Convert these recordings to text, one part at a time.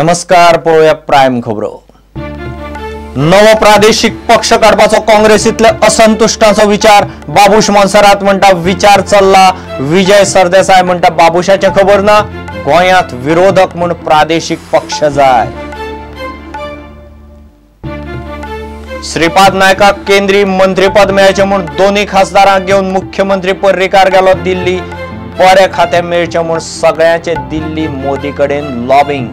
नमस्कार, पळोवया प्रायम खबरो. नवो प्रादेशिक पक्ष काडपाचो काँग्रेसीतले असंतुष्टांचो विचार. बाबूश मोन्सेरात म्हणटा विचार चल्ला. विजय सरदेसाय म्हणटा बाबूशाचें खबर ना. गोंयांत विरोधक म्हूण प्रादेशिक पक्ष जाय. श्रीपाद नायकाक केंद्रीय मंत्रीपद मेळचें म्हूण दोनूय खासदारांक घेवन मुख्यमंत्री पर्रीकार गेलो दिल्ली. बरें खातें मेळचें म्हूण सगळ्यांचे दिल्ली मोदी कडेन लॉबिंग.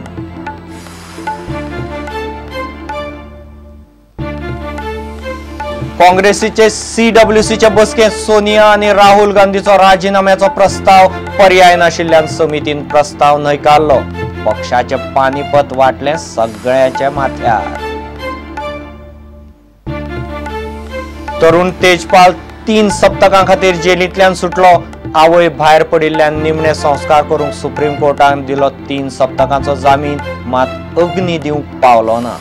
काँग्रेसीचे सीडब्ल्यूसीचे बसकेंत सोनिया आनी राहुल गांधीचो राजीनाम्याचो प्रस्ताव पर्याय नाशिल्ल्यान समितीन प्रस्ताव न्हयकारलो. पक्षाचें पानिपत वांटलें सगळ्यांच्या माथ्यार. तरुण तेजपाल 3 सप्तकां खातीर जेलींतल्यान सुटलो. आवय भायर पडिल्ल्यान निमणे संस्कार करूंक सुप्रीम कोर्टान दिलो 3 सप्तकांचो जामीन, मात अग्नी दिवंक पावलो ना.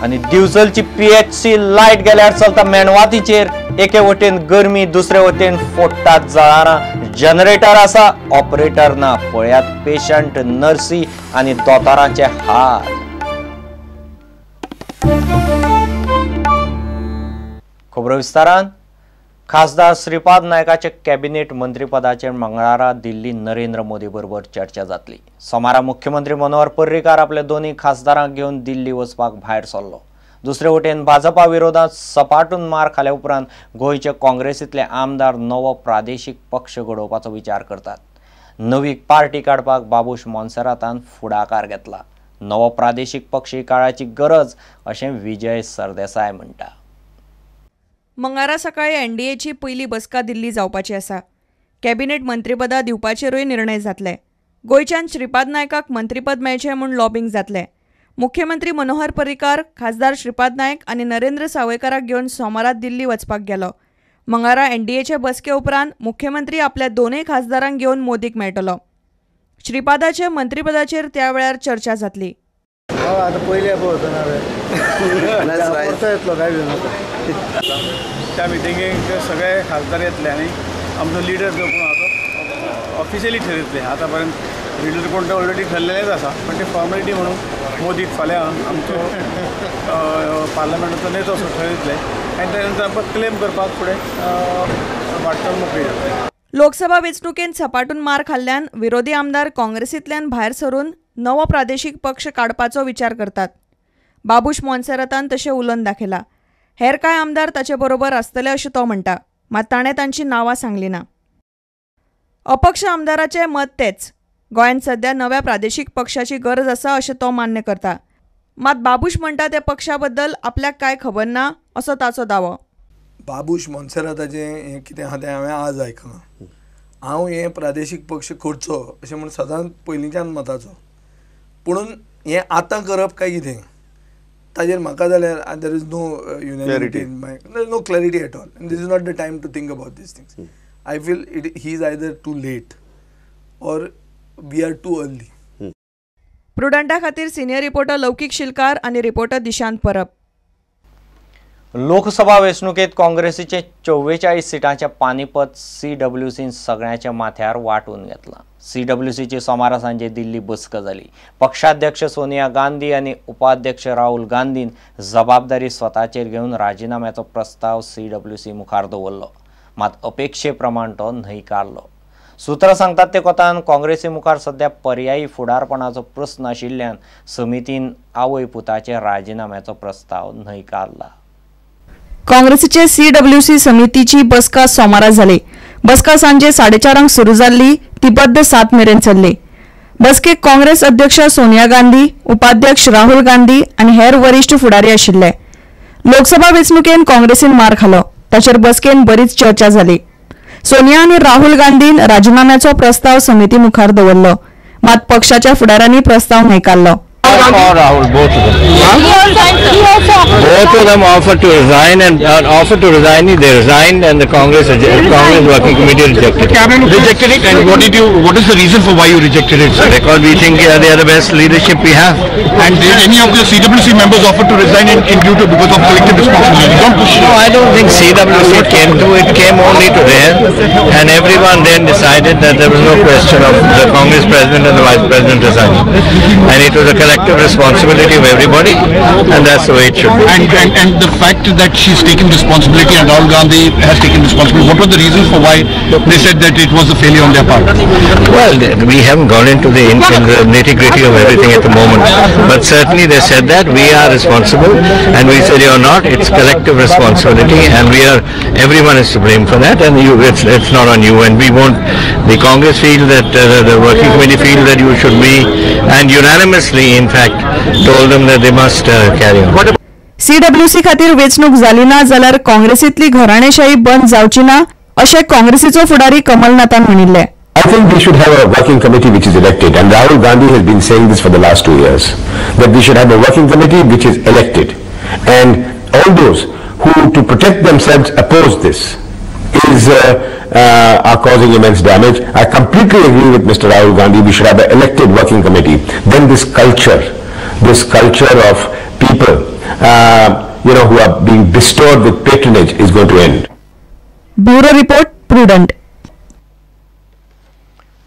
आनी दिवचलची पीएचसी लायट गेल्यार चलता मेणवातीचेर. एके वटेन गरमी, दुसरे वटेन फोडटात जळारां. जनरेटर आसा, ऑपरेटर ना. पळयात पेशंट, नर्सी आनी दोतोरांचे हाल. खबरो विस्तारान. खासदार श्रीपाद नायकाचे कॅबिनेट मंत्रीपदाचेर मंगळारा दिल्ली नरेंद्र मोदी बरोबर चर्चा जातली. सोमारा मुख्यमंत्री मनोहर पर्रीकार आपले दोनूय खासदारांक घेवन दिल्ली वचपाक भायर सरलो. दुसरे वटेन भाजपा विरोधात सपाटून मार खाल्या उपरांत गोंयचे काँग्रेसीतले आमदार नवो प्रादेशिक पक्ष घडोवपाचो विचार करतात. नवी पार्टी काडपाक बाबूश मोन्सेरातान फुडाकार घेतला. नवो प्रादेशिक पक्ष ही काळाची गरज अशें विजय सरदेसाय म्हणटा. मंगळारा सकाळी एनडीएची पयली बसका दिल्ली जावपाची आसा. कॅबिनेट मंत्रीपदां दिवपाचेरूय निर्णय जातले. गोंयच्यान श्रीपाद नायकाक मंत्रीपद मेळचें म्हूण लॉबिंग जातलें. मुख्यमंत्री मनोहर पर्रीकार खासदार श्रीपाद नायक आनी नरेंद्र सावयकाराक घेवन सोमारा दिल्ली वचपाक गेलो. मंगळारा एनडीएचे बसके उपरांत मुख्यमंत्री आपल्या दोनूय खासदारांक घेवन मोदीक मेळटलो. श्रीपादाचे मंत्रीपदाचेर त्या वेळार चर्चा जातली. त्या मिटिंगेक सगळे खासदार येतले आनी आमचो लिडर जो कोण आसा तो ऑफिशियली ठरयतले. आतां पर्यंत लिडर कोण तो ऑलरेडी ठरलेलेच आसा, पण ते फॉर्मेलिटी म्हणून मोदीक फाल्यां आमचो पार्लमेंटाचो नेतो असो ठरयतले आनी त्या नंतर आमकां क्लेम करपाक फुडें वाटचाल मोकळी जातली. लोकसभा वेंचणुकेंत सपाटून मार खाल्ल्यान विरोधी आमदार काँग्रेसींतल्यान भायर सरून नवो प्रादेशिक पक्ष काडपाचो विचार करतात. बाबूश मोन्सेरातान तशें उलोवन दाखयलां. हेर कांय आमदार ताचे बरोबर आसतले अशें तो म्हणटा, मात ताणें तांची नांवां सांगली ना. अपक्ष आमदाराचें मत तेच. गोंयांत सध्या नव्या प्रादेशिक पक्षाची गरज आसा अशें तो मान्य करता. मात बाबूश म्हणटा त्या पक्षा बद्दल आपल्याक कांय खबर ना असो ताचो दावो. बाबूश मोन्सेराताचें हें कितें आहा तें हांवें आज आयकलां. हांव हें प्रादेशीक पक्ष करचो अशें म्हूण सदांच पयलींच्यान मताचो, पुणून हें आतां करप काय कितें ताजेर म्हाका जाल्यार there is no unanimity in my, there is no clarity at all, and this is not the time to think about these things. I feel it he is either too late or we are too early. प्रुडंटा खातीर senior reporter लौकीक शिलकार आनी reporter Dishant परब. लोकसभा वेंचणुकेंत काँग्रेसीचे 44 सिटांचें पानिपत सीडब्ल्यूसीन सगळ्यांच्या माथ्यार वांटून घेतलां. सीडब्ल्यूसीची सोमारा सांजे दिल्ली बसका जाली. पक्षाध्यक्ष सोनिया गांधी आनी उपाध्यक्ष राहुल गांधीन जबाबदारी स्वताचेर घेवन राजीनाम्याचो प्रस्ताव सीडब्ल्यूसी मुखार दवरलो, मात अपेक्षे प्रमाण तो न्हयकारलो. सूत्रां सांगतात ते कोतान काँग्रेसी मुखार सध्या पर्यायी फुडारपणाचो प्रस्न आशिल्ल्यान समितीन आवय पुताचे राजीनाम्याचो प्रस्ताव न्हयकारला. काँग्रेसीचे सीडब्ल्यूसी समितीची बसका सोमारा जाली. बसका सांजे 4:30 सुरू जाल्ली, ती बद्द 7 मेरेन चल्ली. बसकेक काँग्रेस अध्यक्ष सोनिया गांधी, उपाध्यक्ष राहुल गांधी आनी हेर वरिष्ठ फुडारी आशिल्ले. लोकसभा वेंचणुकेन काँग्रेसीन मार खालो, ताचेर बसकेन बरीच चर्चा जाली. सोनिया आनी राहुल गांधीन राजीनाम्याचो प्रस्ताव समिती मुखार दवरलो, मात पक्षाच्या फुडारांनी प्रस्ताव न्हयकारलो. Rahul both Both of them offered to resign, and offered to resign. They resigned, and the Congress Working Committee rejected it. Rejected it, and what is the reason for why you rejected it, sir? Because we think they are the best leadership we have. And did any of the CWC members offer to resign in due to because of collective responsibility? Don't push. No, I don't think CWC came to. It came only to there, and everyone then decided that there was no question of the Congress President and the Vice President resigning, and it was a collective responsibility of everybody, and that's the way it should be. And the fact that she's taken responsibility and Rahul Gandhi has taken responsibility, what were the reasons for why they said that it was a failure on their part? Well, we haven't gone into the nitty-gritty of everything at the moment, but certainly they said that we are responsible, and we said you're not. It's collective responsibility, and we are. Everyone is to blame for that, and you, it's not on you. And we won't. The Congress feel that the working committee feel that you should be, and unanimously, in fact, told them that they must carry on. CWC खातीर वेंचणूक जाली ना जाल्यार काँग्रेसींतली घराणेशाही बंद जावची ना अशें काँग्रेसीचो फुडारी कमलनाथान म्हणिल्लें. I think we should have a working committee which is elected, and Rahul Gandhi has been saying this for the last 2 years, that we should have a working committee which is elected, and all those who, to protect themselves, oppose this is are causing immense damage. I completely agree with Mr. Rahul Gandhi. We should have an elected working committee. Then this culture of people, who are being bestowed with patronage is going to end. Bureau Report, Prudent.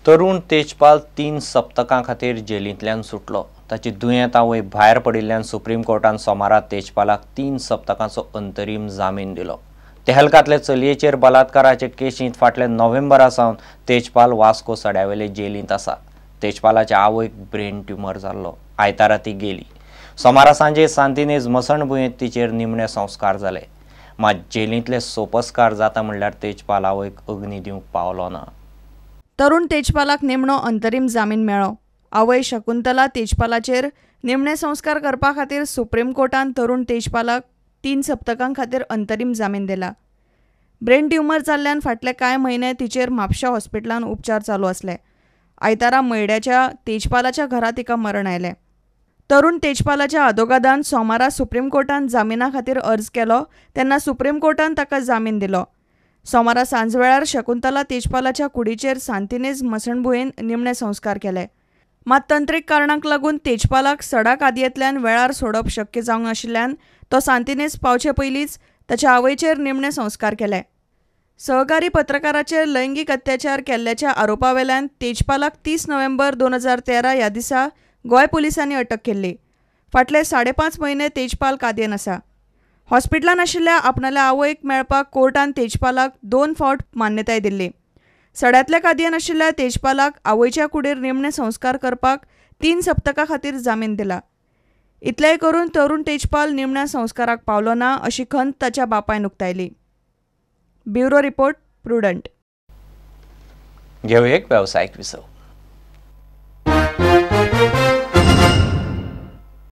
Tarun Tejpal 3 सप्तकां खातीर जेलींतल्यान सुटलो. ताची दुयेंत आवय भायर पडिल्ल्यान supreme कोर्टान सोमारा तेजपालाक 3 सप्तकांचो अंतरीम जामीन दिलो. तेहलकांतले चलयेचेर बलात्काराचे केशींत फाटल्या नोव्हेंबरा सावन तेजपाल वास्को सड्यावेले जेलींत आसा. तेजपालाच्या आवयक ब्रेन ट्युमर जाल्लो. आयतारा ती गेली. सोमारा सांजे सांतिनेज मसणभुंयेंत तिचेर निमणे संस्कार जाले. मात जेलींतले सोपस्कार जाता म्हणल्यार तेजपाल आवयक अग्नी दिवंक पावलो ना. तरुण तेजपालाक निमणो अंतरीम जामीन मेळ्ळो. आवय शकुंतला तेजपालाचेर निमणे संस्कार करपा खातीर सुप्रीम कोर्टान तरुण तेजपालाक 3 सप्तकां खातीर अंतरीम जामीन दिला. ब्रेन ट्युमर जाल्ल्यान फाटले कांय म्हयने तिचेर म्हापशा हॉस्पिटलान उपचार चालू आसले. आयतारा मयड्याच्या तेजपालाच्या घरा तिका मरण आयलें. तरुण तेजपालाच्या आदोगादान सोमारा सुप्रीम कोर्टान जामिना खातीर अर्ज केलो तेन्ना सुप्रीम कोर्टान ताका जामीन दिलो. सोमारा सांजवेळार शकुंतला तेजपालाच्या कुडीचेर सांतिनेज मसणभुंयेन निमणे संस्कार केले. मात तंत्रीक कारणांक लागून तेजपालाक सडा कादयेंतल्यान वेळार सोडप शक्य जावंक नाशिल्ल्यान तो सांतिनेज पावचे पयलींच ताच्या आवयचेर निमणे संस्कार केले. सहकारी पत्रकाराचेर लैंगीक अत्याचार केल्ल्याच्या आरोपावेल्यान तेजपालाक 30 नोव्हेंबर 2013 ह्या दिसा गोंय पुलिसांनी अटक केल्ली. फाटले 5.5 म्हयने तेजपाल कादयेन आसा. हॉस्पिटलान आशिल्ल्या आपणाल्या आवयक मेळपाक कोर्टान तेजपालाक 2 फावट मान्यताय दिल्ली. सड्यांतल्या कादयेन आशिल्ल्या तेजपालाक आवयच्या कुडीर निमणे संस्कार करपाक 3 सप्तकां खातीर जामीन दिला. इतलेंय करून तरुण तेजपाल निमण्या संस्काराक पावलो ना अशी खंत ताच्या बापायन उक्तायली. Bureau report, Prudent. घेवया एक वेवसायीक विसव.